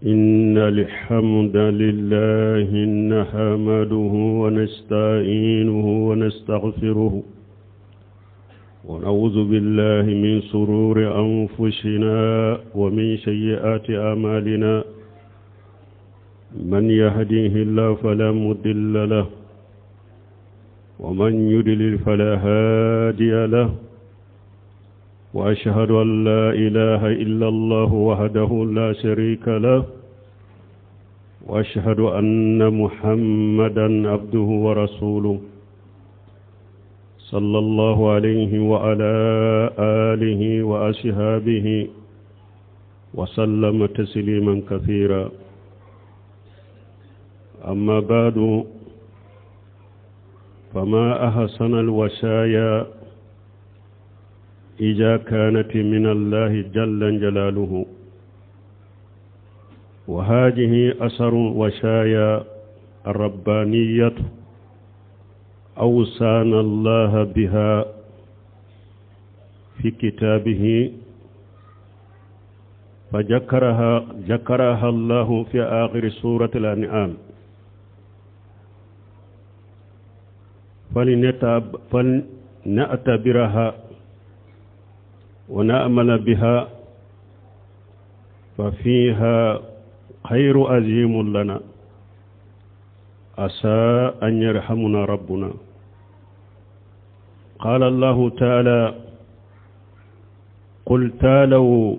إن الحمد لله نحمده ونستعينه ونستغفره ونعوذ بالله من سرور أنفسنا ومن سيئات أعمالنا من يهديه الله فلا مضل له ومن يضلل فلا هادي له وأشهد أن لا إله إلا الله وحده لا شريك له وأشهد أن محمدا عبده ورسوله صلى الله عليه وعلى آله وأصحابه وسلم تسليما كثيرا أما بعد فما أحسن الوشايا إذا كانت من الله جل جلاله وهذه أثر وشايا الربانية أوصانا الله بها في كتابه فذكرها ذكرها الله في آخر سورة الأنعام فلنعتبرها ونأمل بها ففيها خير عظيم لنا عسى أن يرحمنا ربنا قال الله تعالى قل تعالوا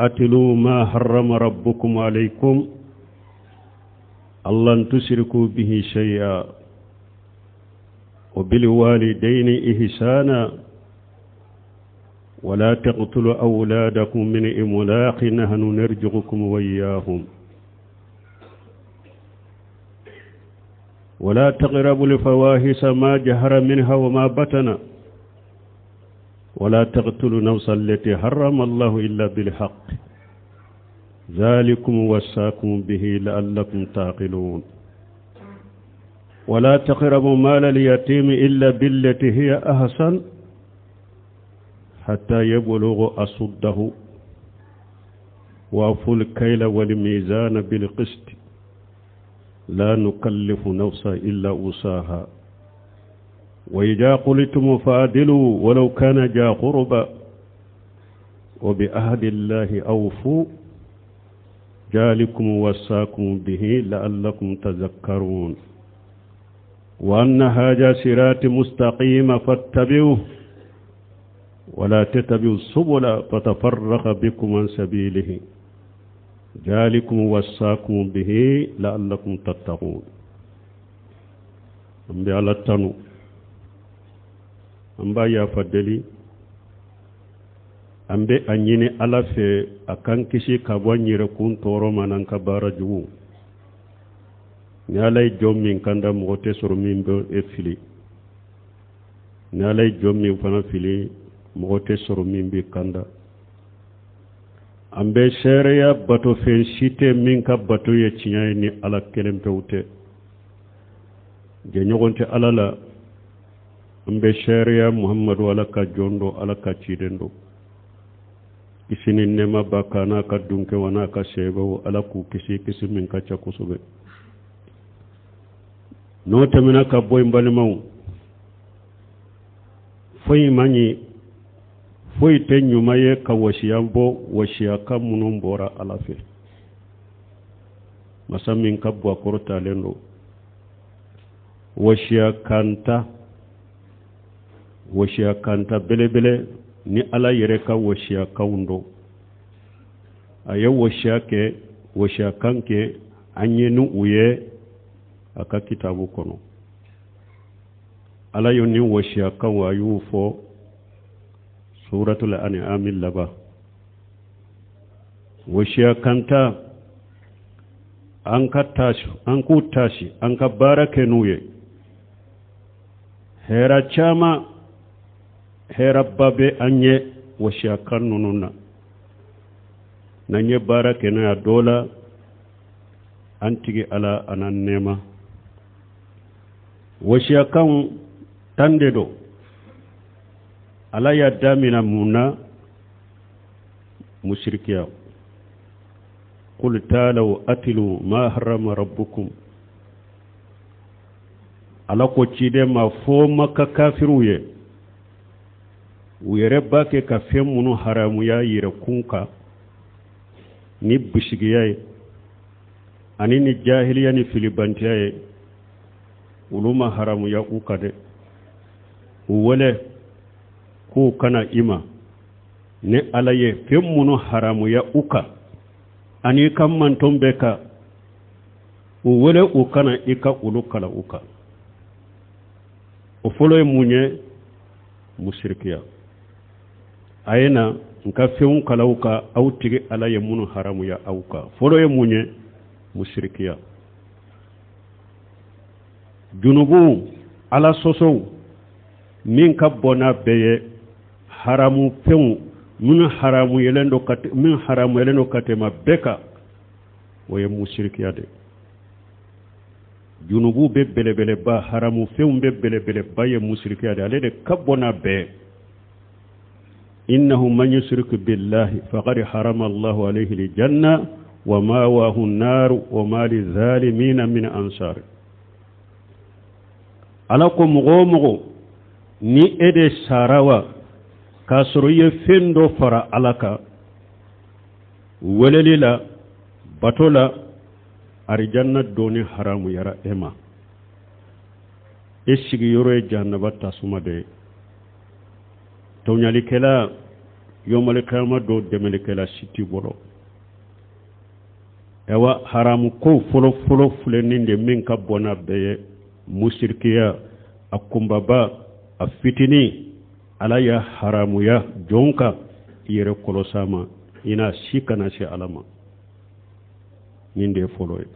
أتلوا ما حرم ربكم عليكم ألا تشركوا به شيئا وبالوالدين إحسانا ولا تقتلوا أولادكم من إملاق نحن نرزقكم وإياهم ولا تقربوا الفواحش ما جهر منها وما بطن ولا تقتلوا نفسا التي حرم الله إلا بالحق ذلكم وصاكم به لعلكم تعقلون ولا تقربوا مال اليتيم إلا بالتي هي أحسن حتى يبلغ أشده وأوفوا الكيل والميزان بالقسط لا نكلف نفسا إلا وسعها وإذا قلتم فعدلوا ولو كان ذا قربى وبعهد الله أوفوا ذلكم وصاكم به لعلكم تذكرون وأن هذا صراطي مستقيما فاتبعوه ولا تتبعوا السبل فتفرق بكم عن سبيله ذلكم وصاكم به لعلكم تتقون an bɛ ala tanu an b'a yafa deli an bɛ a ɲini ala fɛ a k'an kisi ka bɔ an yɛrɛkun tɔɔrɔ ma n'an ka baara jugu ni ala ye jɔn min kanda mɔgɔ tɛ sɔrɔ min bɛ e fili ni ala ye jɔn min fana fili mɔgɔ tɛ sɔrɔ min bɛ kanda an bɛ seereya batofɛn si tɛ min ka bato ye tiɲɛ ye ni ala kelen pewu tɛ jɛɲɔgɔn tɛ ala la an bɛ seereya muhamadu ala ka jɔn don ala ka ciden don kisi ni nɛɛma b'a kan n'a ka dunkew n'a ka seebaw ala k'u kisi kisi min ka ca kosɛbɛ n'o tɛmɛna ka bɔ yen balimaw foyi man ɲi foyi tɛ ɲuman ye ka wasiya bɔ wasiyakan minnu bɔra ala fɛ masa min ka bon a kɔrɔtalen don wasiyakanta wasiyakanta belebele ni ala yɛrɛ ka wasiyakanw don a ye wasiya kɛ wasiyakan kɛ an ye ni u ye a ka kitabu kɔnɔ ala ye nin wasiyakanw a y'u fɔ suratul an'ami laban wasiyakanta an ka taasi an k'u taasi an ka baara kɛ n'u ye hɛra caman hɛraba bɛ an ye wasiyakan ninnu na n'an ye baara kɛ n'a ye a dɔ la an tigi ala a n'an nɛɛma wasiyakanw tan de don ala y'a damina mun na musirikiya Qul taalaw atlu ma harrama rabbukum. Ala ko ciden ma fɔ Maka kafiriw ye, u yɛrɛ b'a kɛ ka fɛn minnu haramuya yɛrɛkun kan ni bisigiya ye ani ni jahiliya ni filibantiya ye, olu ma haramuya u kan dɛ. U wele k'u ka na i ma ni Ala ye fɛn minnu haramuya u kan ani i ka manton bɛɛ kan, u wele u ka na i ka olu kalan u kan. O fɔlɔ ye mun ye? Musirikiya. A ye na n ka fɛnw kalan aw kan, aw tigi Ala ye minnu haramuya aw kan. Fɔlɔ ye mun ye? Musirikiya. Junubu, Ala sɔsɔw min ka bon n'a bɛɛ ye, haramu fɛnw minnu haramuyalen don ka min haramuyalen don ka tɛmɛ bɛɛ kan, o ye musirikiya de. Junubu bɛɛ belebeleba, haramu fɛnw bɛɛ belebeleba ye musirikiya de, ale de ka bon n'a bɛɛ. Innahu man yushrik billahi faqad harama Allahu alayhi aljanna wa mawahu an-nar wa ma lizalimina min ansar. Ala ko mɔgɔ o mɔgɔ ni e de sara wa k'a sɔrɔ i ye fɛn dɔ fara Ala kan weleli la, bato la, arijanna donni haramuyara e ma, e sigiyɔrɔ ye jahanaba tasuma de ye. Tɔɲalikɛla yɔmalikayama don dɛmɛlikɛla si t'i bolo. Ayiwa, haramu ko fɔlɔ fɔlɔ filɛ nin de min ka bon n'a bɛɛ ye, musirikiya, a kunbaba, a fitinin, Ala y'a haramuya jɔn kan, i yɛrɛ kɔlɔs'a ma, i n'a si kana se Ala ma. Nin de ye fɔlɔ ye.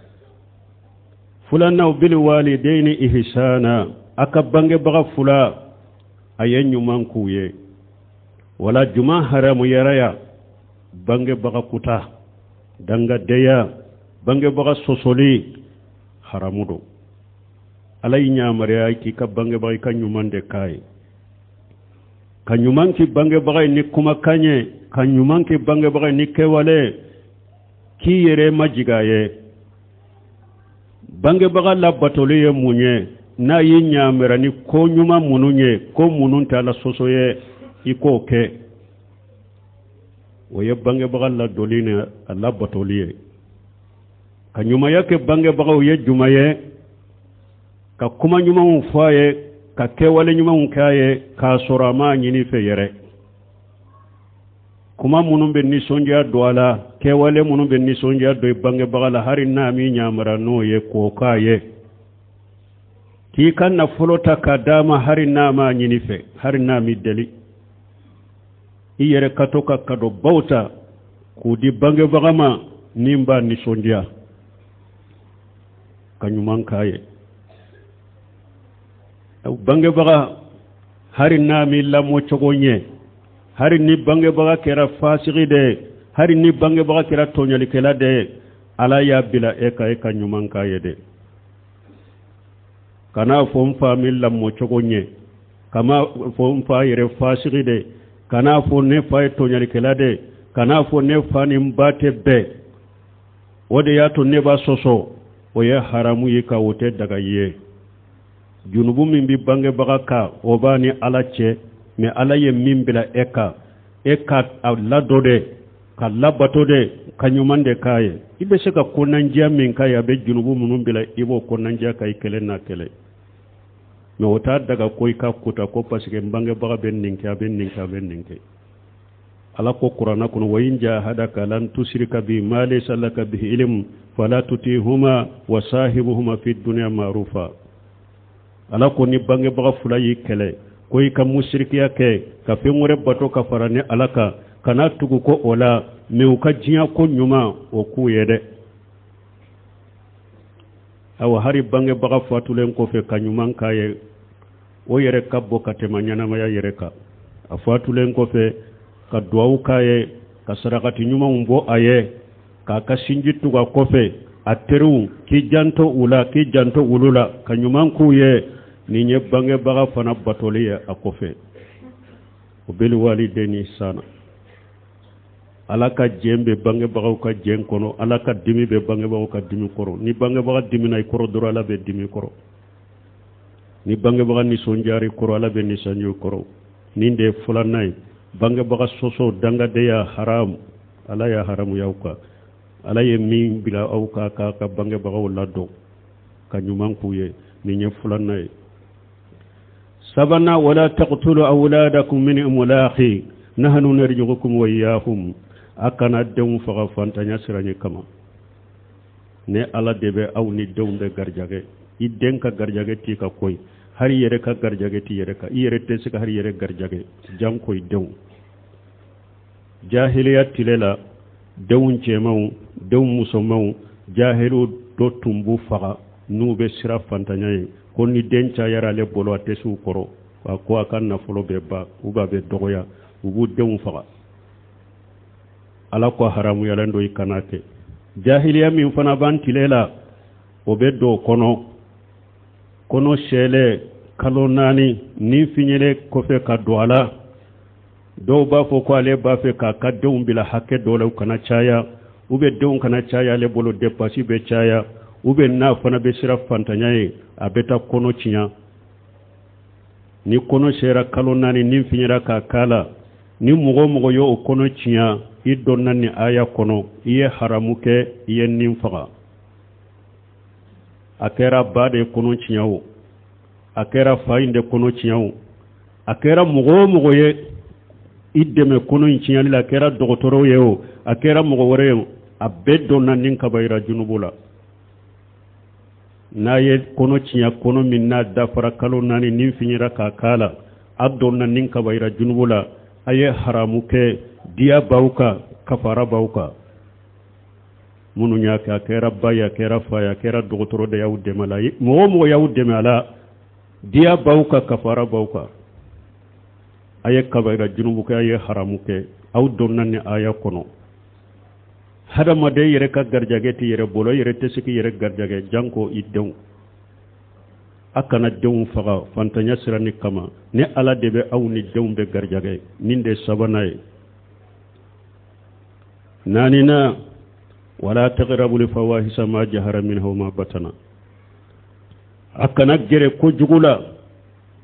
Filanan, bil walidayni ihsana, a ka bangebaga fila a ye ɲuman k'u ye. Wala juman haramuyara ya bangebaga kuta, dangadenya, bangebaga sɔsɔli haramu don. Ala y'i yamaruya k'i ka bangebaga i ka ɲuman de k'a ye, ka ɲuman k'i bangebaga ye ni kumakan ye, ka ɲuman k'i bangebaga ye ni kɛwale, k'i yɛrɛ majigin a ye. Bangebaga labatoli ye mun ye? N'a y'i ɲamɛra ni ko ɲuman minnu ye, ko minnu tɛ Ala sɔsɔ ye, i k'o kɛ. O ye bangebaga ladoli ni a labatoli ye. Ka ɲumanya kɛ bangebagaw ye jumɛn ye? Ka kuma ɲumanw fɔ a ye, ka kɛwale ɲumanw kɛ a ye k'a sɔrɔ a m'a ɲini fɛ yɛrɛ. Kuma minnu bɛ nisɔndiya don a la, kɛwale minnu bɛ nisɔndiya don i bangebaga la, hali n'a m'i ɲamara n'o ye, k'o k'a ye. K'i ka nafolo ta k'a d'a ma hali n'a m'a ɲini fɛ, hali n'a m'i deli. I yɛrɛ ka to ka kadobaw ta k'u di bangebaga ma min b'a nisɔndiya, ka ɲuman k'a ye. Bangebaga hali n'a m'i lamɔ cogo ɲɛ, hali ni bangebaga kɛra fasigi de ye, hali ni bangebaga kɛra tɔɲɔlikɛla de ye, Ala y'a bila e ka e ka ɲuman k'a ye dɛ. Kan'a fɔ n fa m'i lamɔ cogo ɲɛ, kan'a fɔ n fa yɛrɛ fasigi de, kan'a fɔ ne fa ye tɔɲɔlikɛla de, kan'a fɔ ne fa ni n ba tɛ bɛn, o de y'a to ne b'a sɔsɔ. O ye haramu ye ka o tɛ daga ye. Junubu min bɛ bangebaga kan, o b'a ni Ala cɛ, mais Ala ye min bila e kan, e ka a ladon de, ka labato de, ka ɲuman de k'a ye. I bɛ se ka kɔnɔnandiya min k'a ye, a bɛ junubu minnu bila, i b'o kɔnɔnandiya ka i kelen n'a kɛlɛ. Mais o t'a daga ko i ka kuta ko parce que n bangebaga bɛ nin kɛ, a bɛ nin kɛ, a bɛ nin kɛ. Ala ko kuranna kɔnɔ, wa in jahadaka lan tushrika bi ma laysa laka bihi ilm fala tutihuma wa sahibuhuma fi dunya ma'rufa. Ala ko ni bangebaga fila y'i kɛlɛ ko i ka musirikiya kɛ, ka fɛn wɛrɛ bato ka fara ni Ala kan, kana tugu ko o la, mais u ka diɲɛ ko ɲuman o k'u ye dɛ. Awa, hali bangebaga fatulen kɔfɛ ka ɲuman k'a ye, o yɛrɛ ka bɔ ka tɛmɛ ɲɛnamaya yɛrɛ kan. A fatulen kɔfɛ ka duwawu k'a ye, ka sarakati ɲumanw bɔ a ye, k'a ka sinji tugu a kɔfɛ, a teriw k'i janto u la, k'i janto olu la, ka ɲuman k'u ye, nin ye bangebaga fana batoli ye a kɔfɛ. O bil walidayni ihsana. Ala ka jɛn bɛ bangebagaw ka jɛn kɔnɔ, Ala ka dimi bɛ bangebagaw ka dimi kɔrɔ. Ni bangebaga dimina i kɔrɔ dɔrɔn, Ala bɛ dimi kɔrɔ. Ni bangebaga nisɔndiyara i kɔrɔ, Ala bɛ nisɔndiya i kɔrɔ. Nin de ye filanan ye. Bangebaga sɔsɔ, dangadenya haramu, Ala y'a haramuya aw kan. Ala ye min bila aw kan k'a ka bangebagaw ladon ka ɲuman k'u ye, nin ye filanan ye. Sabanan, wala taqtulu awladakum min imlaqi nahnu narzuqukum wa iyyahum. A kana denw faga fantanya siranɲɛ kama. Ne Ala de bɛ aw ni denw bɛɛ garijɛgɛ. I den ka garijɛgɛ t'i ka ko ye, hali i yɛrɛ ka garijɛgɛ t'i yɛrɛ kan. I yɛrɛ tɛ se ka hali i yɛrɛ garijɛgɛ, janko i denw. Jahiliya tile la, denw cɛmanw, denw musomanw, jahiliw dɔ tun b'u faga n'u bɛ siran fantanya ye, ko ni den cayara ale bolo, a tɛ se u kɔrɔ, a ko a ka nafolo bɛ ban u b'a bɛ dɔgɔya, u b'u denw faga. Ala ko haramuyalen don, i kana kɛ. Jahiliya min fana b'an tile la, o bɛ don o kɔnɔ. Kɔnɔ sɛlɛ kalo 4 ni fiɲɛlen kɔfɛ ka don a la, dɔw b'a fɔ ko ale b'a fɛ k'a ka denw bila hakɛ dɔ la, u kana caya, u bɛ denw kana caya ale bolo, depasi bɛ caya, u bɛ n'a fana bɛ siran fantanya ye, a bɛ taa kɔnɔ tiɲɛ. Ni kɔnɔ sera kalo 4 ni fiɲɛra k'a k'a la, ni mɔgɔ o mɔgɔ ye o kɔnɔ tiɲɛ, i donna nin aya kɔnɔ, i ye haramu kɛ, i ye nin faga. A kɛra ba de kɔnɔ tiɲɛ o, a kɛra fa in de kɔnɔ tiɲɛ o, a kɛra mɔgɔ o mɔgɔ ye i dɛmɛ kɔnɔ in tiɲɛli la, a kɛra dɔgɔtɔrɔw ye o, a kɛra mɔgɔ wɛrɛ ye o, a bɛɛ donna nin kabayira junubu la. N'a ye kɔnɔ tiɲɛ, kɔnɔ min n'a dafara kalo 4 ni fiɲɛra k'a k'a la, a donna nin kabayira junubu la, a ye haramu kɛ, diya b'aw kan, kafara b'aw kan. Minnu y'a kɛ, a kɛra ba ye, a kɛra fa ye, a kɛra dɔgɔtɔrɔ de y'aw dɛmɛ a la, mɔgɔ o mɔgɔ y'aw dɛmɛ a la, diya b'aw kan, kafara b'aw kan. A ye kabayira junubu kɛ, a ye haramu kɛ, aw donna nin aya kɔnɔ. Hadamaden yɛrɛ ka garijɛgɛ t'i yɛrɛ bolo, i yɛrɛ tɛ se k'i yɛrɛ garijɛgɛ, janko i denw. A kana denw faga fantanya siranni kama. Ni Ala de bɛ aw ni denw bɛɛ garijɛgɛ. Nin de ye sabanan ye. Naaninan, wala taqrabul fawahisa ma jahara minha wa ma batana. A kana gɛrɛ kojugu la,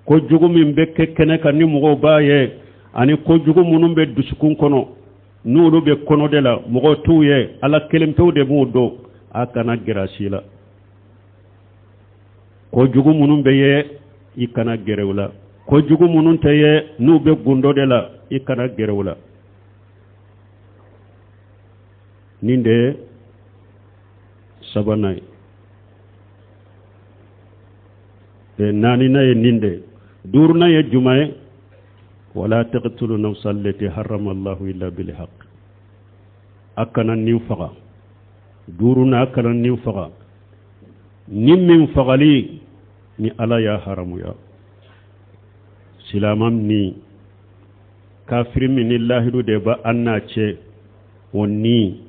kojugu min bɛ kɛ kɛnɛ kan ni mɔgɔw b'a ye, ani kojugu minnu bɛ dusukun kɔnɔ, n'olu bɛ kɔnɔ de la, mɔgɔ t'u ye, Ala kelen pewu de b'u dɔn. A kana gɛrɛ a si la. Kojugu minnu bɛ ye, i kana gɛrɛ u la. Kojugu minnu tɛ ye, n'u bɛ gundo de la, i kana gɛrɛ u la. Nin de ye sabanan ye. Naaninan ye nin de ye. Duurunan ye jumɛn ye? Wala taqtulu nafsa allati harrama Allahu illa bil haqq. A kana nin faga. Duurunan, a kana nin faga. Ni min fagali ni Ala y'a haramuya. Silama ni kafiri min ni lahidu de bɛ an n'a cɛ, o ni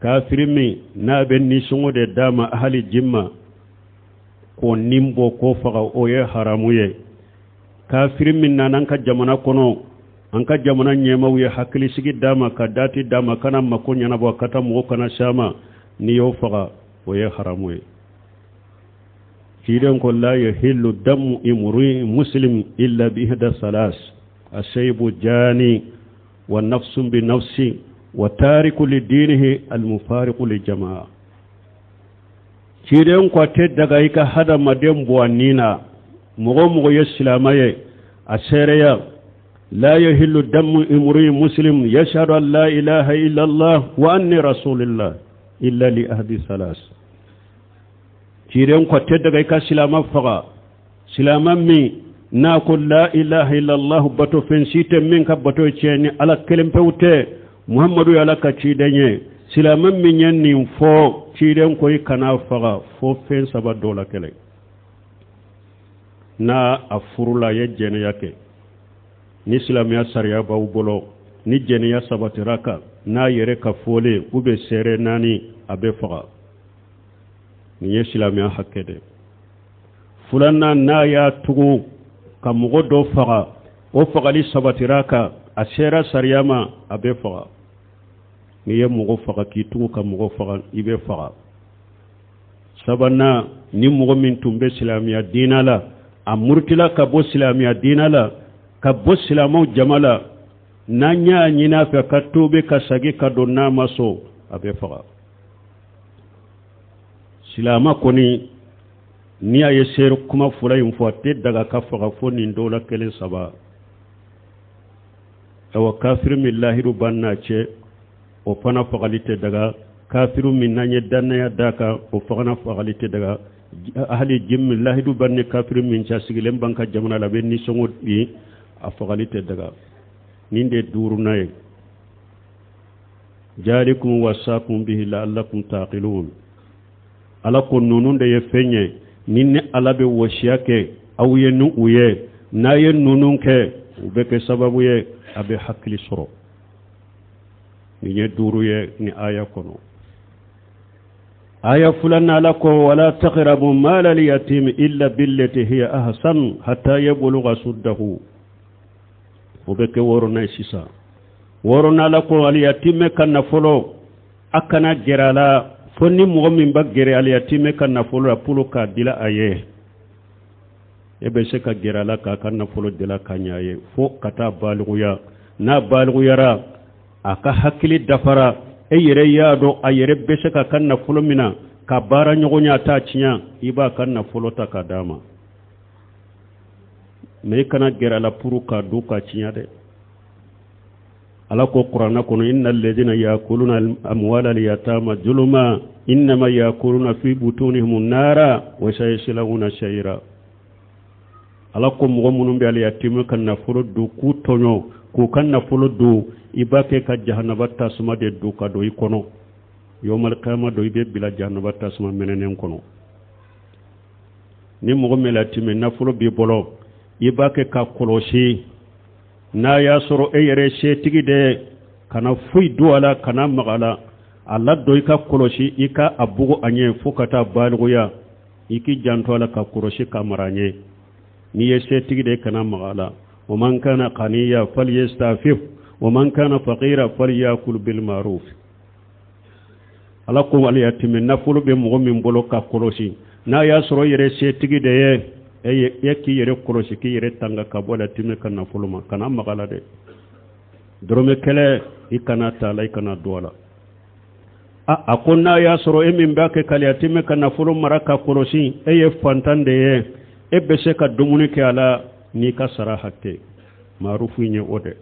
kafiri min n'a bɛ nisɔngɔ de d'a ma ahali jimma, k'o nin bɔ k'o faga, o ye haramu ye. Kafiri min nana an ka jamana kɔnɔ, an ka jamana ɲɛmaaw ye hakilisigi d'a ma, ka dati d'a ma, kana mako ɲɛnabɔ, ka taa mɔgɔ kana s'a ma, n'i y'o faga, o ye haramu ye. Ciden ko la yahillu damu imru'in muslim illa bi ihda salas asaybu jani wa nafsun bi nafsi wa tariku li dinihi almufariqu li jama'a. Ciden ko a tɛ daga i ka hadamaden bɔ a ni na, mɔgɔ o mɔgɔ ye silamɛ ye, a seereya la yahillu damu imru'in muslim yashhadu an la ilaha illallah wa anni rasulillah illa li ahdi salas. Ciden ko a tɛ daga i ka silama faga, silama min n'a ko la ilaha illallah, bato fɛn si tɛ min ka bato ye tiɲɛ ni Ala kelen pewu tɛ, Muhammadu ye Ala ka ciden ye. Silama min ye nin fɔ, ciden ko i kana faga fo fɛn saba dɔ la kelen. N'a a furula, a ye jɛnɛya kɛ, ni silamɛya sariya b'aw bolo, ni jɛnɛya sabatira kan n'a yɛrɛ ka fɔlen, u bɛ seere 4, a bɛ faga. Nin ye silamɛya hakɛ de. Filanan, n'a y'a tugu ka mɔgɔ dɔ faga, o fagali sabatira kan, A sera sariya ma, a bɛ faga. N'i ye mɔgɔ faga, k'i tugu ka mɔgɔ faga, i bɛ faga. Sabanan, ni mɔgɔ min tun bɛ silamɛya diina la, a murutila ka bɔ silamɛya diina la, ka bɔ silamɛw jama la, n'an y'a ɲini a fɛ ka tuubi ka sagi ka don, n'a ma sɔn, a bɛ faga. Silamɛ kɔni, ni a ye seere kuma fila in fɔ, a tɛ daga ka faga fo nin dɔw la kelen saba. Awa, kafiri min lahidu b'an n'a cɛ, o fana fagali tɛ daga. Kafiru min n'an ye dannaya d'a kan, o fana fagali tɛ daga. Hali jimi lahidu b'an ni kafiri min cɛ, sigilen b'an ka jamana la, a bɛ nisɔngɔ di, a fagali tɛ daga. Nin de duurunan ye. Jalikum wasakum bihi la'allakum taqilun. Ala ko ninnu de ye fɛn ye ni ne Ala bɛ wasiya kɛ aw ye ni u ye. N'a ye ninnu kɛ, u bɛ kɛ sababu ye a bɛ hakili sɔrɔ. Nin ye duuru ye ni aya kɔnɔ. Aya filanan, Ala ko wala taqrabu mala al-yatimi illa billati hiya ahsan hatta yablugha suddahu. O bɛ kɛ wɔɔrɔnan ye sisan. Wɔɔrɔnan, Ala ko aliyatimɛ ka nafolo, a kana gɛrɛ a la fo ni mɔgɔ min b'a gɛrɛ aliyatimɛ ka nafolo la pour k'a dila a ye. E bɛ se ka gɛrɛ a la k'a ka nafolo dila ka ɲɛ a ye fo ka taa balikuya. N'a balikuyara, a ka hakili dafara, e yɛrɛ y'a dɔn a yɛrɛ bɛ se k'a ka nafolo minɛ ka baara ɲɔgɔnya t'a tiɲɛ, i b'a ka nafolo ta k'a d'a ma. Mais i kana gɛrɛ a la pour k'a dun k'a tiɲɛ dɛ. Ala ko kuranɛ kɔnɔ: inna alladhina yakuluna amwala al-yatama zuluma innama yakuluna fi butunihim nara wa sayaslawna sa'ira. Ala ko mɔgɔ minnu bɛ aliyatimɛ ka nafolo dun k'u tɔɲɔ, k'u ka nafolo dun, i b'a kɛ ka jahanaba tasuma de dun ka don i kɔnɔ. Yawmal qiyama don, i bɛ bila jahanaba tasuma mɛnɛnen kɔnɔ. Ni mɔgɔ min latimɛ nafolo b'i bolo, i b'a kɛ ka kɔlɔsi. N'a y'a sɔrɔ e yɛrɛ setigi de ye, kana foyi don a la, kana maga a la. A ladon, i ka kɔlɔsi, i ka a bugu a ɲɛ fo ka taa balikuya. I k'i janto a la ka kɔlɔsi ka mara a ɲɛ. N'i ye setigi de ye, kana maga a la. Wa man kana ganiya falyastafif wa man kana faqira falyakul bil ma'ruf. Ala ko aliyatimɛ nafolo bɛ mɔgɔ min bolo, ka kɔlɔsi. N'a y'a sɔrɔ i yɛrɛ setigi de ye, e k'i yɛrɛ kɔlɔsi, k'i yɛrɛ tanga ka bɔ aliyatimɛ ka nafolo ma. Kana maga a la dɛ. Dɔrɔmɛ kelen, i kana ta a la, i kana don a la. A ko n'a y'a sɔrɔ e min b'a kɛ k'aliyatimɛ ka nafolo mara ka kɔlɔsi, e ye fantan de ye, e bɛ se ka dumuni kɛ a la n'i ka sara hakɛ maarufu ye o dɛ.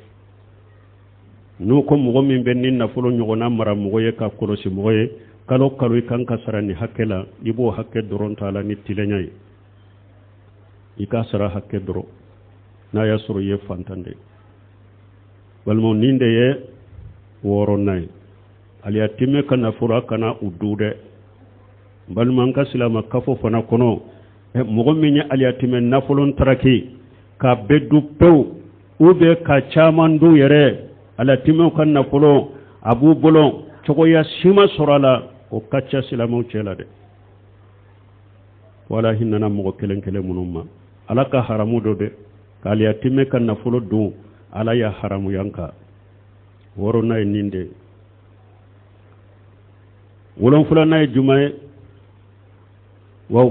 N'u ko mɔgɔ min bɛ ni nafolo ɲɔgɔnna mara mɔgɔ ye ka kɔlɔsi mɔgɔ ye, kalo kalo i kan ka sara ni hakɛ la, i b'o hakɛ dɔrɔn ta la ni tilenya ye, i ka sara hakɛ dɔrɔn, n'a y'a sɔrɔ i ye fantan de ye. Balimaw, nin de ye wɔɔrɔnan ye. Aliyatimɛ ka nafolo, a kana u dun dɛ. Balima, an ka silama kafo fana kɔnɔ, mɔgɔ min ye aliyatimɛ nafolo taraki k'a bɛɛ dun pewu, ou bien ka caman dun yɛrɛ, aliyatimɛw ka nafolo a b'u bolo, cogoya si ma sɔrɔ a la, o ka ca silamɛw cɛ la dɛ. Wala hinɛna mɔgɔ kelen kelen minnu ma. Ala ka haramu dɔ dɛ k'aliyatimɛ ka nafolo dun, Ala y'a haramuya kan. Wɔɔrɔnan ye nin de. Wolonfilanan ye jumɛn ye? Wa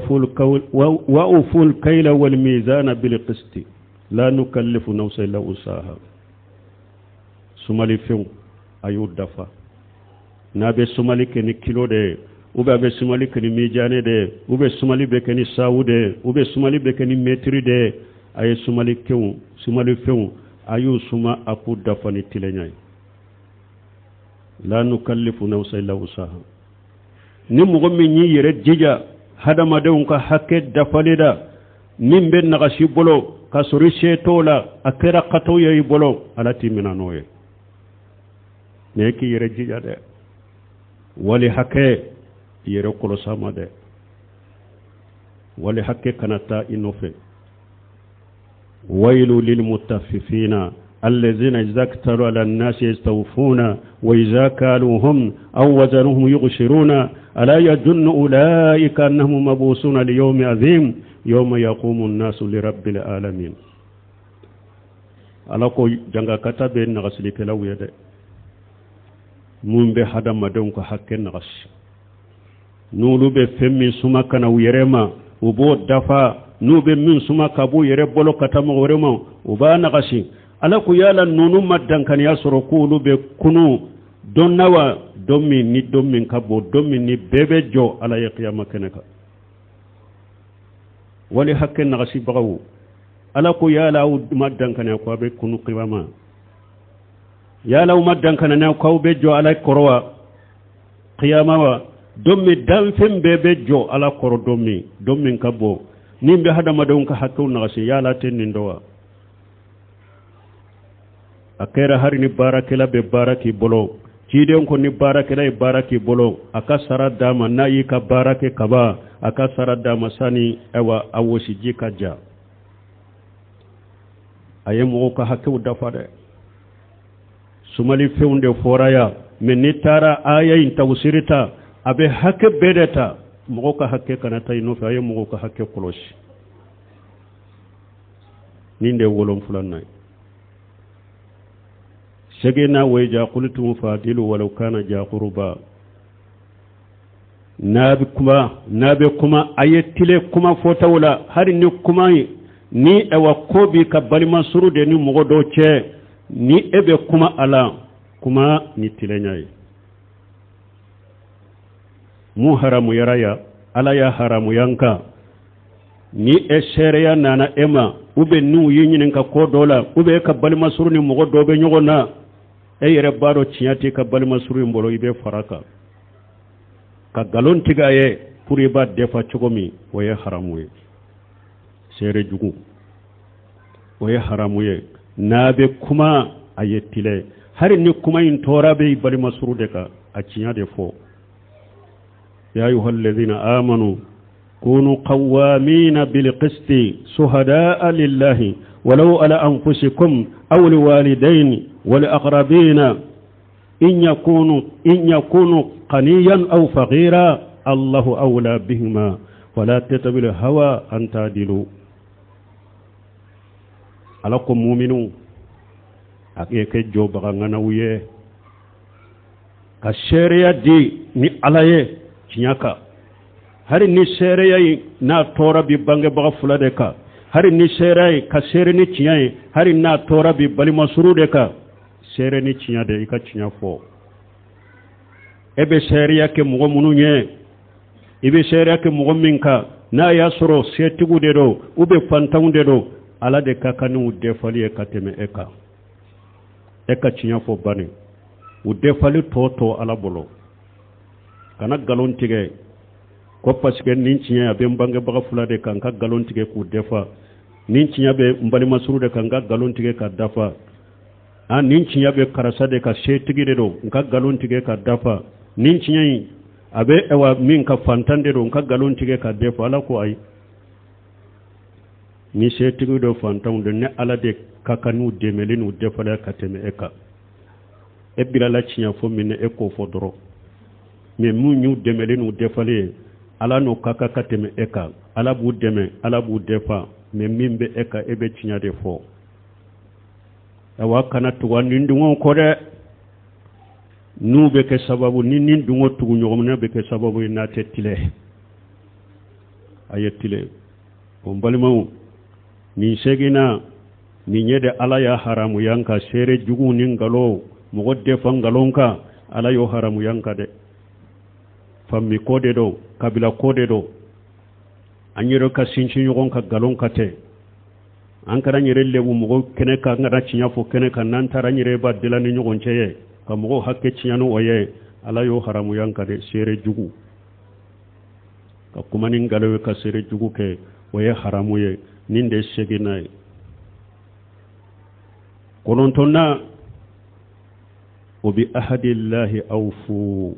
awful kayla wal mizana bil qisti la nukallifu nafsan illa wusaha. Sumalifɛnw, a y'o dafa. N'a bɛ sumali kɛ ni kilo de ye, ou bien a bɛ sumali kɛ ni mijane de ye, ou bien sumali bɛ kɛ ni sawu de ye, ou bien sumali bɛ kɛ ni mɛtiri de ye, a ye sumali kɛw, sumalifɛnw, a y'u suma, a k'u dafa ni tilenya ye. La nukallifu nafsan illa wusaha. Ni mɔgɔ min y'i yɛrɛ jija hadamadenw ka hakɛ dafali la, min bɛ nagasi bolo ka sɔrɔ i se t'o la, a kɛra katɔ ye i bolo, Ala t'i minɛ n'o ye. Nin ye k'i yɛrɛ jija dɛ. Wali hakɛ, i yɛrɛ kɔlɔsi ma dɛ. Wali hakɛ kana taa i nɔfɛ. Wayilu lilmutaffifina الذين إذا اكتالوا على الناس يستوفون وإذا كالوهم أو وزنوهم يغشرون ألا يظن أولئك أنهم مبعوثون ليوم عظيم يوم يقوم الناس لرب العالمين. Ala ko jangakata bɛ nagasilikɛlaw ye dɛ, mun bɛ hadamadenw ka hakɛ nagasi. N'olu bɛ fɛn min suma ka na u yɛrɛ ma, u b'o dafa. N'u bɛ min suma ka b'u yɛrɛ bolo ka taa mɔgɔ wɛrɛ ma, u b'a nagasi. Ala ko yala ninnu ma dankaniya sɔrɔ k'olu bɛ kunu don na wa, don min ni don min ka bon, don min ni bɛɛ bɛ jɔ Ala ye kiyama kɛnɛ kan? Wali hakɛ nagasibagaw, Ala ko yala aw ma dankaniya ko aw bɛ kunu kiyama? Yala aw ma dankaniya ko aw bɛ jɔ Ala kɔrɔ wa, kiyama wa, don min danfɛn bɛɛ bɛ jɔ Ala kɔrɔ, don min, don min ka bon, ni bɛ hadamadenw ka hakɛw nagasi, yala tɛ nin dɔn wa? A kɛra hari ni baarakɛla bɛ baara k'i bolo, ciden ko ni baarakɛla ye baara k'i bolo, a ka sara d'a ma. N'a y'i ka baara kɛ kaban, a ka sara d'a ma sani ayiwa a wɔsiji ka ja. A ye mɔgɔw ka hakɛw dafa dɛ. Sumalifɛnw de fɔra yan, mɛ n'i taara aya in tafsiri ta, a bɛ hakɛ bɛɛ de ta. Mɔgɔw ka hakɛ kana taa i nɔfɛ, a ye mɔgɔw ka hakɛ kɔlɔsi. Nin de ye wolonfilanan ye. Seginna, wa iza qultum fa'dilu walau kana za qurba. N'a bɛ kuma, n'a bɛ kuma, a ye tilen kuma fɔtaw la, hali ni kuma ye ni ayiwa ko b'i ka balima suru de ni mɔgɔ dɔw cɛ, ni e bɛ kuma a la, kuma ni tilenya ye. Mun haramuyara ya, Ala y'a haramuya n kan. Ni e seereya nana e ma, ou bien n'u y'i ɲininka ko dɔ la, ou bien e ka balima suru ni mɔgɔ dɔ bɛ ɲɔgɔn na, e yɛrɛ b'a dɔn tiɲɛ t'i ka balima suru in bolo, i bɛ fara kan ka nkalon tigɛ a ye pour i b'a defa cogo min, o ye haramu ye. Seere jugu, o ye haramu ye. N'a bɛ kuma, a ye tilen, hali ni kuma in tɔɔrɔ bɛ i balima suru de kan, a tiɲɛ de fɔ. Ya ayuha alladhina amanu kunu qawwamina bilqisti suhadaa lillahi walau ala anfusikum aw liwalidaini wal aqrabina in yakunu qaniyan aw faghira Allahu awla bihima wala tattabi'ul hawa an ta'dilu. Ala ko muminu, a ye kɛ jɔbaga ŋanaw ye ka seereya di ni Ala ye tiɲɛ kan, hali ni seereya in n'a tɔɔrɔ bi bangebaga fila de kan, hali ni seereya ye ka seere ni tiɲɛ ye, hali n'a tɔɔrɔ bi balima suru de kan, seere ni tiɲɛ de, i ka tiɲɛ fɔ. E bɛ seereya kɛ mɔgɔ minnu ye, i bɛ seereya kɛ mɔgɔ min kan, n'a y'a sɔrɔ setigiw de don ou bien fantanw de don, Ala de ka kan n'u defali ye ka tɛmɛ e kan. E ka tiɲɛ fɔ bani, u defali tɔ to Ala bolo. Kana nkalon tigɛ ko parce que nin tiɲɛ a bɛ n bangebaga fila de kan, n ka nkalon tigɛ k'u defa, nin tiɲɛ bɛ n balimasuru de kan, n ka nkalon tigɛ ka dafa, a nin tiɲɛ bɛ karisa de ka, setigi de don, n ka nkalon tigɛ ka dafa, nin tiɲɛ in a bɛ ayiwa min ka, fantan de don, n ka nkalon tigɛ ka defa. Ala ko ayi, ni setigi dɔ, fantanw don, ni Ala de ka kan n'u dɛmɛli n'u defaliya ka tɛmɛ e kan. E bilala tiɲɛ fɔ min na, e k'o fɔ dɔrɔn. Mɛ mun y'u dɛmɛli n'u defali ye, Ala n'o ka kan ka tɛmɛ e kan. Ala b'u dɛmɛ, Ala b'u defa, mɛ min bɛ e kan, e bɛ tiɲɛ de fɔ. Awa, kana tugu nin dungɔ kɔ dɛ, n'u bɛ kɛ sababu ni nin dungɔ tugu ɲɔgɔn bɛ kɛ sababu ye n'a tɛ tilen. A ye tilen o, n balimaw. Nin seginna nin ye de, Ala y'a haramuya ka seere jugu ni nkalon, mɔgɔ defa nkalon kan, Ala y'o haramuya kan dɛ. Fami ko de don, kabila ko de don, an yɛrɛ ka sinsin ɲɔgɔn ka nkalon ka tɛ. An kana yɛrɛ lebu mɔgɔw kɛnɛ kan, an kana tiɲɛ fɔ kɛnɛ kan. N'an taara, an yɛrɛ b'a dilan ni ɲɔgɔn cɛ ye ka mɔgɔw hakɛ tiɲɛ ni o ye. Ala y'o haramuya kan dɛ. Seere jugu, ka kuma ni nkalon ye, ka seere jugu kɛ, o ye haramu ye. Nin de seginna ye. Kɔnɔntɔnna, wa bi ahadillahi awfu.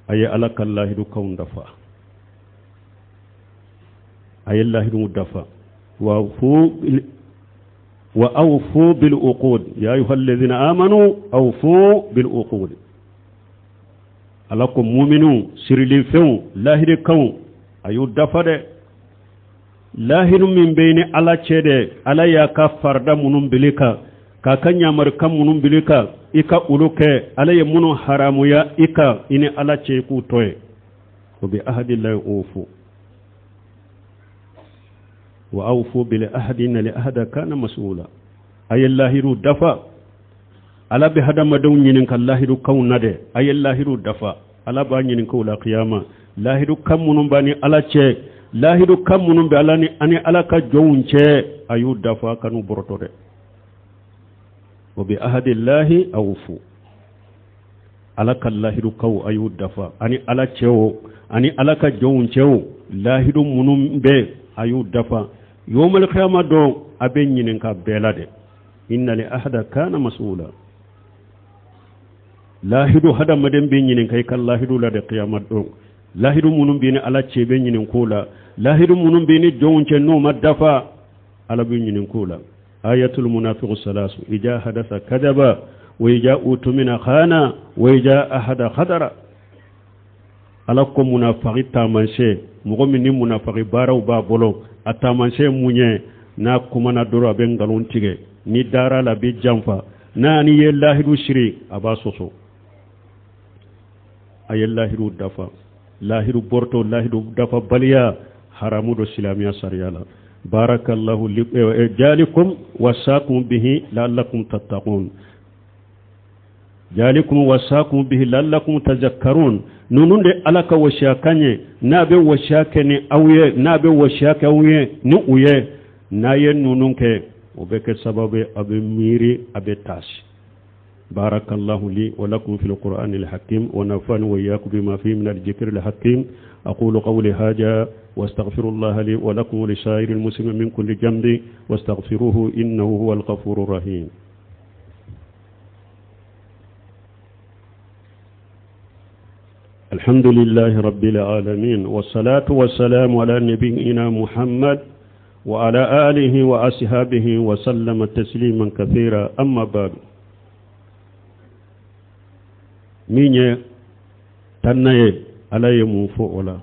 A ye Ala ka lahidu kanw dafa, a ye lahiduw dafa. Wa fu wa awfu bil uqud, ya ayuha alladhina amanu awfu bil uqud. Ala ko muminu, sirilifɛnw, lahirikanw, a y'u dafa dɛ. Lahidu min bɛ ni Ala cɛ dɛ, Ala y'a ka farida minnu bil'i kan, k'a ka ɲamarikan minnu bil'i kan, i ka olu kɛ. Ala ye minnu haramuya i kan, i ni Ala cɛ, i k'u to yen. Wa bi ahadillahi awfu wa awfu bil ahdi inna al ahda kana mas'ula. A ye lahidu dafa. Ala bɛ hadamadenw ɲininka lahidu kanw na dɛ. A ye lahidu dafa, Ala b'a ɲininka o la kiyama. Lahidu kan minnu b'a ni Ala cɛ, lahidu kan minnu bɛ Ala ni ani Ala ka jɔnw cɛ, a y'u dafa, kan'u bɔrɔtɔ dɛ. Wa bi ahadillahi awfu. Ala ka lahidu kanw, a y'u dafa, ani Ala cɛ o, ani Ala ka jɔnw cɛ o, lahidu minnu bɛ, a y'u dafa. Yawmal kiyama don, a bɛ ɲininka bɛɛ la dɛ. Innal ahda kana mas'ula. Lahidu, hadamaden bɛ ɲininka i ka lahidu la de kiyama don. Lahidu minnu bɛ ni Ala cɛ, bɛ ɲinink'o la. Lahidu minnu bɛ ni jɔnw cɛ, n'o ma dafa, Ala bɛ ɲinink'o la. Ayatul munafiqu salasu: ija hadasa kadaba, wa ija utumina khana, wa ija ahada khadara. Ala ko munafaki taamasiyɛn, mɔgɔ min ni munafaki baaraw b'a bolo, a taamasiyɛn mun ye? N'a kumana dɔrɔn, a bɛ nkalon tigɛ. Ni dara la, a bɛ janfa. N'a ni ye lahidu siri, a b'a sɔsɔ. A ye lahidu dafa. Lahidu bɔrɔtɔ, lahidu dafabaliya, haramu don silamɛya sariya la. Barakallahu jalikum wasakum bihi la'allakum tattaqun. Jalikum wasakum bihi la'allakum tazakkarun. Ninnu de Ala ka wasiya kan ye, n'a bɛ wasiya kɛ ni aw ye, n'a bɛ wasiya kɛ aw ye ni u ye. N'a ye ninnu kɛ, o bɛ kɛ sababu ye a bɛ miiri, a bɛ taasi. بارك الله لي ولكم في القرآن الحكيم، ونفعني وإياكم بما فيه من الذكر الحكيم. أقول قولي هذا واستغفر الله لي ولكم ولسائر المسلمين من كل ذنب، واستغفروه إنه هو الغفور الرحيم. الحمد لله رب العالمين، والصلاة والسلام على نبينا محمد وعلى آله وأصحابه وسلم تسليما كثيرا. أما بعد، min ye tanna ye, Ala ye mun fɔ o la?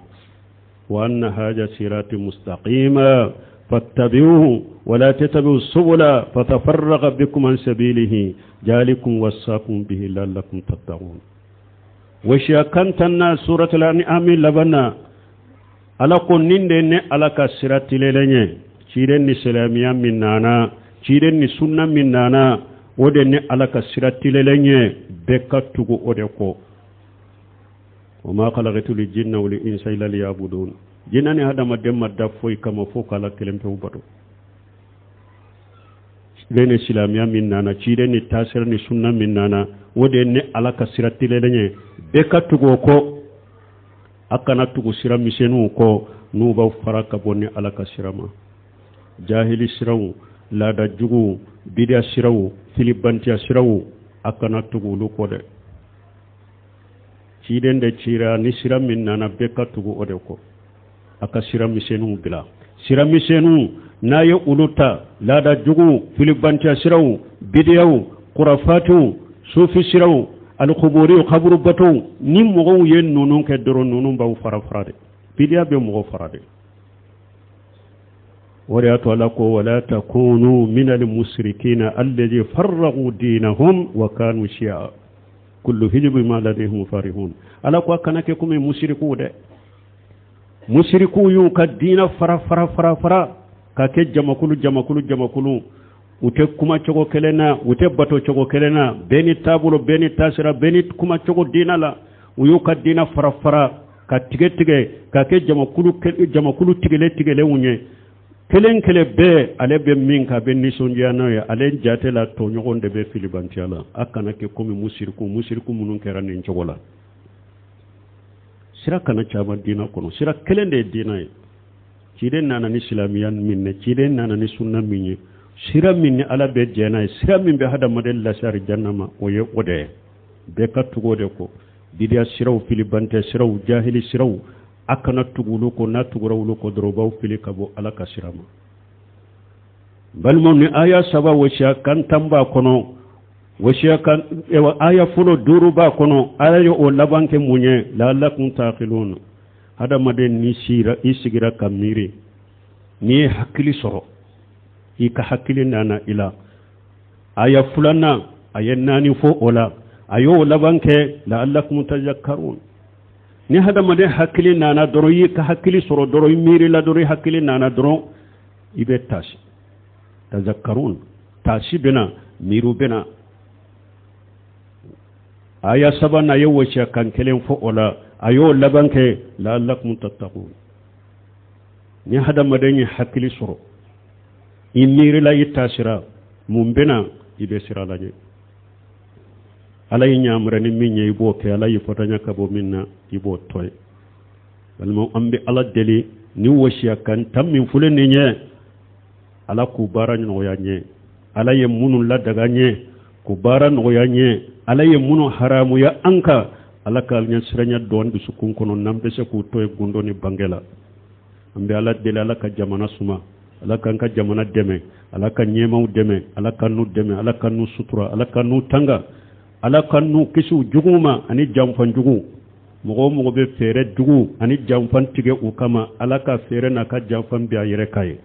Wa anna haja sirati mustaqima fattabi'uhu wa la tattabi'u subula fatafarraqa bikum an sabilihi jalikum wasakum bihi la'allakum tattaqun. Wasiya kan tanna, suratul An'am laban na, Ala ko nin de ne Ala ka sira tilelen ye. Ciden ni silamɛya min nana, ciden ni sunna min nana, o de ni Ala ka sira tilelen ye. Bɛɛ ka tugu o de kɔ. Wa ma khalaqtul jinna wal insa illa liya'budun. Jinna ni hadamaden ma da foyi kama fo k'Ala kelen pewu bato. Ciden ni silamɛya min nana, ciden ni taasira ni sunna min nana, o de ni Ala ka sira tilelen ye. Bɛɛ ka tugu o kɔ, a kana tugu sira misɛnninw kɔ n'u b'aw fara ka bɔ ni Ala ka sira ma. Jahili siraw, laada juguw, bidiya siraw, filibantiya siraw, a kana tugu olu kɔ dɛ. Ciden de cira ni sira min nana, bɛɛ ka tugu o de kɔ. A ka sira misɛnninw bila. Sira misɛnninw, n'a ye olu ta, laada juguw, filibantiya siraw, bidiyaw, kurafatiw, sufi siraw, alikuburiw, kaburu batow, ni mɔgɔw ye ninnu kɛ dɔrɔn, ninnu b'aw fara fara de. Bidiya bɛ mɔgɔ fara de. O de y'a to Ala ko wala takunu minal musrikina alladhi farraqu dinahum wa kanu shi'a kullu hizbin bima ladayhim farihun. Ala ko a kana kɛ komi musirikuw dɛ. Musirikuw y'u ka diina fara fara fara fara ka kɛ jamakulu jamakulu jamakulu. U tɛ kuma cogo kelen na, u tɛ bato cogo kelen na, bɛɛ ni taabolo, bɛɛ ni taasira, bɛɛ ni kuma cogo diina la. U y'u ka diina fara fara ka tigɛ tigɛ ka kɛ jamakulu jamakulu tigɛlen tigɛlenw ye. Kelen kelen bɛɛ, ale bɛ min kan, a bɛ nisɔndiya n'a ye. Ale jate la, tɔɲɔgɔn de bɛ filibantiya la. A kana kɛ komi musiriku, musiriku minnu kɛra nin cogo la. Sira kana caman diina kɔnɔ, sira kelen de ye diina ye. Ciden nana ni silamɛya min ye, ciden nana ni sunna min ye, sira min ni Ala bɛ jɛn n'a ye, sira min bɛ hadamaden lase alijanna ma, o ye o de ye. Bɛɛ ka tugu o de kɔ. Bidiya siraw, filibantɛ siraw, jahili siraw, a kana tugu olu kɔ. N'a tugura olu kɔ dɔrɔn, u b'aw fili ka bɔ Ala ka sira ma. Balimaw, ni aya saba, wasiya kan 10 b'a kɔnɔ. Wasiya kan aya fɔlɔ duuru b'a kɔnɔ. Ala ye o laban kɛ mun ye? La'allakum taqilun. Hadamaden, ni sira i sigira ka miiri, N'i ye hakili sɔrɔ, i ka hakili nana i la. Aya filanan, a ye naani fɔ o la, a y'o laban kɛ la'allakum tazakkarun. Ni hadamaden hakili nana dɔrɔn, i ka hakili sɔrɔ dɔrɔn, i miirila dɔrɔn, i hakili nana dɔrɔn, i bɛ taasi. Tazakkarun, taasi bɛ na, miiriw bɛ na. Aya sabanan, a ye wasiya kan kelen fɔ o la, a y'o laban kɛ la'allakum tattaqun. Ni hadamaden ye hakili sɔrɔ, i miirila, i taasira, mun bɛ na? I bɛ siran Ala ɲɛ. Ala y'i yamari ni min ye, i b'o kɛ. Ala y'i fatanya ka bɔ min na, i b'o to yen. Balimaw, an bɛ Ala deli ni wasiya kan tan min fɔlen nin ye, Ala k'u baara nɔgɔya n ye. Ala ye minnu ladaga n ye, k'u baara nɔgɔya n ye. Ala ye minnu haramuya an kan, Ala ka ɲɛsiranya don an dusukun kɔnɔ, n'an bɛ se k'u to yen gundo ni bange la. An bɛ Ala deli, Ala ka jamana suma, Ala k'an ka jamana dɛmɛ, Ala ka ɲɛmaw dɛmɛ, Ala ka n'u dɛmɛ, Ala ka n'u sutura, Ala ka n'u tanga, Ala ka n'u kisi juguw ma ani janfan jugu. Mɔgɔ o mɔgɔ bɛ fɛɛrɛ jugu ani janfan tigɛ u kama, Ala ka fɛɛrɛ n'a ka janfan bin a yɛrɛ kan ye.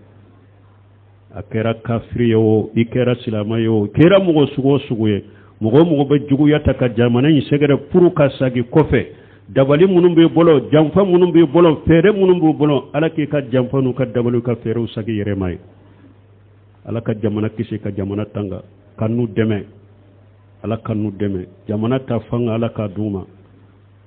A kɛra kafiri ye o, i kɛra silamɛ ye o, i kɛra mɔgɔ sugu o sugu ye, mɔgɔ o mɔgɔ bɛ juguya ta ka jamana in sɛgɛrɛ furu ka sagi kɔfɛ, dabali minnu b'i bolo, janfa minnu b'i bolo, fɛɛrɛ minnu b'u bolo, Ala k'i ka janfa n'u ka dabaliw ka fɛɛrɛw sagi yɛrɛ ma ye. Ala ka jamana kisi, ka jamana tanga, ka n'u dɛmɛ. Ala ka n'u dɛmɛ. Jamana ta fanga, Ala k'a d'u ma.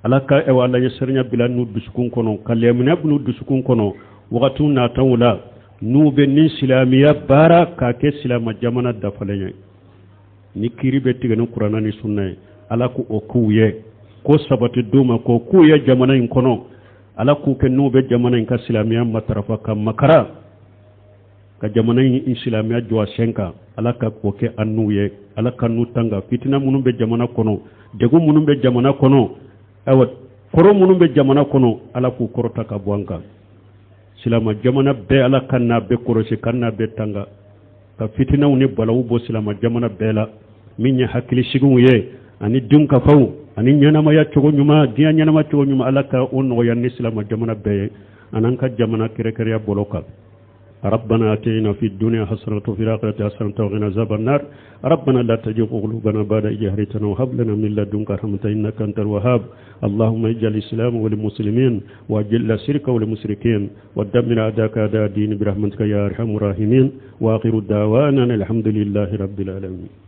Ala ka ɛwa Ala ɲɛsiranya bila n'u dusukun kɔnɔ, ka lɛminɛ bila n'u dusukun kɔnɔ. Wagatiw nataw la, n'u bɛ ni silamɛya baara k'a kɛ silamɛ jamana dafalen ye, ni kiiri bɛ tigɛ ni kuranna ni sunna ye, Ala k'o k'u ye, k'o sabati d'u ma, k'o k'u ye jamana in kɔnɔ. Ala k'u kɛ n'u bɛ jamana in ka silamɛya matarafa ka makara, ka jamana in silamɛya jɔ a sen kan. Ala ka o kɛ an n'u ye. Ala ka n'u tanga fitina minnu bɛ jamana kɔnɔ, degun minnu bɛ jamana kɔnɔ, ayiwa, kɔrɔ minnu bɛ jamana kɔnɔ, Ala k'u kɔrɔta ka bɔ an kan. Silama jamana bɛɛ, Ala ka n'a bɛɛ kɔrɔsi, ka n'a bɛɛ tanga, ka fitinaw ni balawu bɔ silama jamana bɛɛ la. Min ye hakilisigiw ye ani dunkafaw ani ɲɛnamaya cogo ɲuman, diɲɛ ɲɛnama cogo ɲuman, Ala ka o nɔgɔya ni silama jamana bɛɛ ye, an'an ka jamana kɛrɛkɛrɛya bolo kan. ربنا اتنا في الدنيا حسنة وفي الآخرة حسنة وقنا عذاب النار. ربنا لا تزغ قلوبنا بعد إذ هديتنا وهب لنا من لدنك رحمة إنك أنت الوهاب. اللهم اجعل الإسلام والمسلمين، وأجل الشرك والمشركين، ودمر أعداءك أعداء الدين برحمتك يا أرحم الراحمين. وآخر دعوانا الحمد لله رب العالمين.